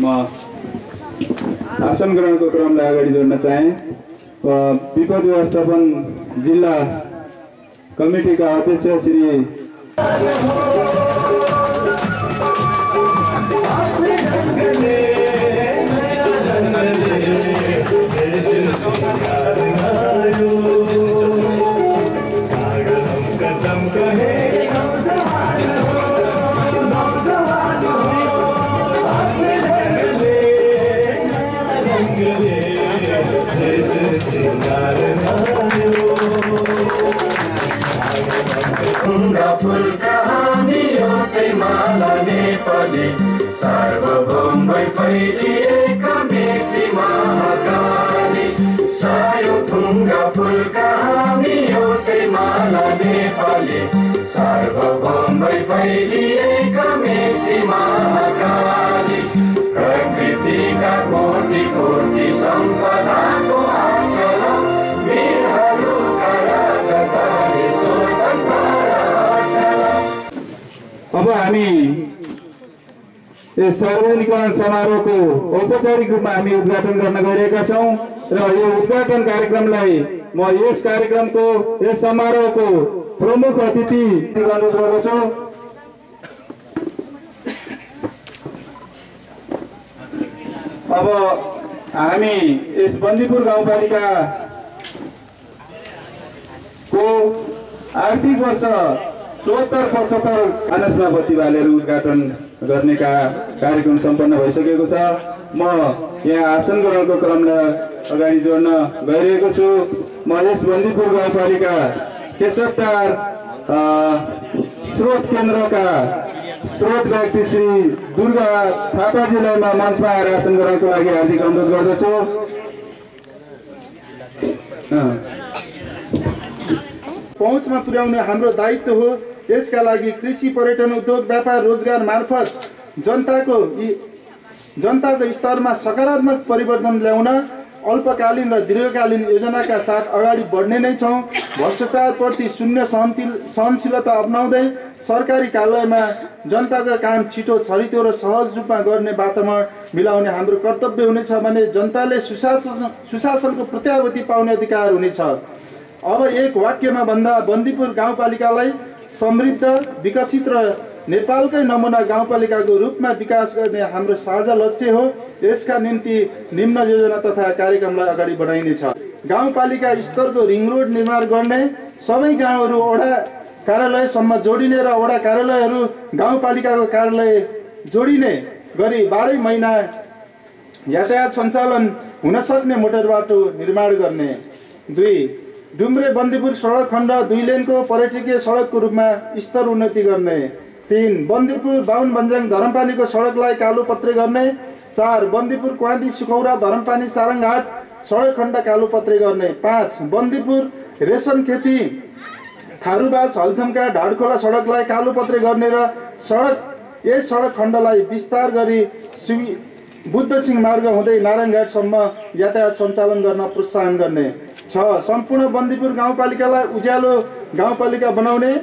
म आसन ग्रहणको क्रमलाई अगाडि जोड्न चाहे। विपद व्यवस्थापन जिल्ला कमिटीका अध्यक्ष श्री सार्वभौम फैलिएका मेची महाकाली सायो थुङ्गा फुलका हामी एउटै माला नेपाली सार्वभौम फैलिएका मेची महाकाली प्रकृतिका कोटि कोटि सम्पदाको आचल वीरहरूका राजधानी अब हामी यस सार्वजनिकरण समारोहको औपचारिक रूपमा हामी उद्घाटन गर्न गइरहेका छौं र यो उद्घाटन कार्यक्रमलाई म यस कार्यक्रमको यस समारोहको प्रमुख अतिथि अनुरोध गर्दछु। अब हामी यस बन्दीपुर गाउँपालिका को आर्थिक वर्ष 74-75 आनसमा बत्ती बालेर उद्घाटन गर्ने कार्यक्रम सम्पन्न भइसकेको छ। म यहाँ आसन ग्रहणको क्रमलाई अगाडि जोड्न गइरहेको छु। म यस बन्दीपुर गाउँपालिका केशवटार स्रोत केन्द्रका स्रोत व्यक्ति श्री दुर्गा थापाजीलाई म मञ्चमा आएर आसन ग्रहणको लागि हार्दिक अनुरोध गर्दछु। पहुँचमा पुर्याउने हाम्रो दायित्व हो। यसका लागि कृषि, पर्यटन, उद्योग, व्यापार, रोजगार मार्फत जनताको स्तरमा सकारात्मक परिवर्तन ल्याउन अल्पकालीन र दीर्घकालीन योजनाका साथ अगाडि बढ्ने नै छौँ। भ्रष्टाचारप्रति शून्य सहनशीलता अपनाउँदै सरकारी कार्यालयमा जनताको काम छिटो, छरितो र सहज रूपमा गर्ने वातावरण मिलाउने हाम्रो कर्तव्य हुनेछ भने जनताले सुशासनको प्रत्याभूति पाउने अधिकार हुनेछ। अब एक वाक्यमा भन्दा बन्दीपुर गाउँपालिकालाई समृद्ध, विकसित र नेपालकै नमुना गाउँपालिकाको रूपमा विकास गर्ने हाम्रो साझा लक्ष्य हो। यसका निम्ति निम्न योजना तथा कार्यक्रमलाई अगाडि बढाइनेछ। गाउँपालिका स्तरको रिङ रोड निर्माण गर्ने, सबै गाउँहरू वडा कार्यालयसम्म जोडिने र वडा कार्यालयहरू गाउँपालिकाको कार्यालय जोडिने गरी 12 महिना यातायात सञ्चालन हुन सक्ने मोटर बाटो निर्माण गर्ने। 2. डुम्रे बन्दीपुर सडक खण्ड 2 लेनको पर्यटकीय सडकको रूपमा स्तर उन्नति गर्ने। 3. बन्दीपुर बाहुन भन्ज्याङ धरमपानीको सडकलाई कालोपत्रे गर्ने। 4. बन्दीपुर क्वादी सुखौरा धरमपानी सारङघाट सडक खण्ड कालोपत्रे गर्ने। 5. बन्दीपुर रेशम खेती थारूबास हल्थमका ढाडखोला सडकलाई कालोपत्रे गर्ने र यस सडक खण्डलाई विस्तार गरी बुद्ध सिंह मार्ग हुँदै नारायणघाटसम्म यातायात सञ्चालन गर्न प्रोत्साहन गर्ने। 6. सम्पूर्ण बन्दीपुर गाउँपालिकालाई उज्यालो गाउँपालिका बनाउने